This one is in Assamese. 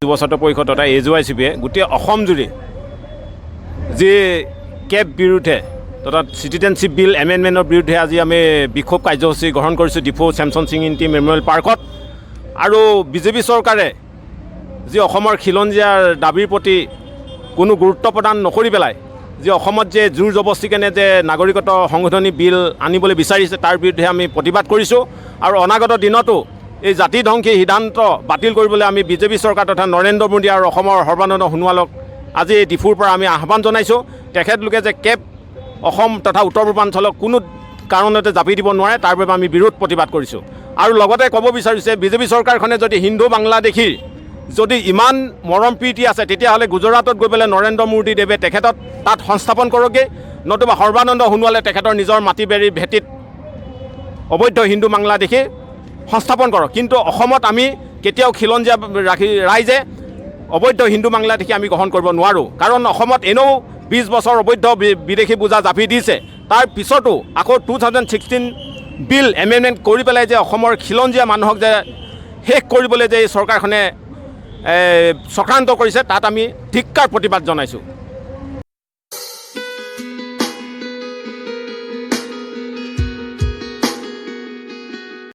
যুৱ ছাত্ৰ পৰিষদ তথা এ জে ৱাই চি পিয়ে গোটেই অসমজুৰি যি কেব বিৰুদ্ধে তথা চিটিজেনশ্বিপ বিল এমেণ্ডমেণ্টৰ বিৰুদ্ধে আজি আমি বিক্ষোভ কাৰ্যসূচী গ্ৰহণ কৰিছোঁ ডিফু চেমচন সিং ইংতি মেমৰিয়েল পাৰ্কত। আৰু বিজেপি চৰকাৰে যি অসমৰ খিলঞ্জীয়াৰ দাবীৰ প্ৰতি কোনো গুৰুত্ব প্ৰদান নকৰি পেলাই যি অসমত যে জোৰ জবস্তি কেনে যে নাগৰিকত্ব সংশোধনী বিল আনিবলৈ বিচাৰিছে, তাৰ বিৰুদ্ধে আমি প্ৰতিবাদ কৰিছোঁ। আৰু অনাগত দিনতো এই জাতিধ্বংসী সিদ্ধান্ত বাতিল কৰিবলৈ আমি বিজেপি চৰকাৰ তথা নৰেন্দ্ৰ মোদী আৰু অসমৰ সৰ্বানন্দ সোণোৱালক আজি এই ডিফুৰ পৰা আমি আহ্বান জনাইছোঁ, তেখেতলোকে যে কেব অসম তথা উত্তৰ পূৰ্বাঞ্চলক কোনো কাৰণতে জাপি দিব নোৱাৰে, তাৰ বাবে আমি বিৰোধ প্ৰতিবাদ কৰিছোঁ। আৰু লগতে ক'ব বিচাৰিছে, বিজেপি চৰকাৰখনে যদি হিন্দু বাংলাদেশীৰ যদি ইমান মৰম প্ৰীতি আছে, তেতিয়াহ'লে গুজৰাটত গৈ পেলাই নৰেন্দ্ৰ মোদী দেৱে তেখেতক তাত সংস্থাপন কৰকগৈ, নতুবা সৰ্বানন্দ সোণোৱালে তেখেতৰ নিজৰ মাটি বাৰীৰ ভেটিত অবৈধ হিন্দু বাংলাদেশী সংস্থাপন কৰক। কিন্তু অসমত আমি কেতিয়াও খিলঞ্জীয়া ৰাখি ৰাইজে অবৈধ হিন্দু বাংলাদেশী আমি গ্ৰহণ কৰিব নোৱাৰোঁ। কাৰণ অসমত এনেও 20 বছৰ অবৈধ বিদেশী বোজা জাপি দিছে। তাৰ পিছতো আকৌ 2016 বিল এমেণ্ডমেণ্ট কৰি পেলাই যে অসমৰ খিলঞ্জীয়া মানুহক যে শেষ কৰিবলৈ যে এই চৰকাৰখনে চক্ৰান্ত কৰিছে, তাত আমি ধিক্কাৰ প্ৰতিবাদ জনাইছোঁ।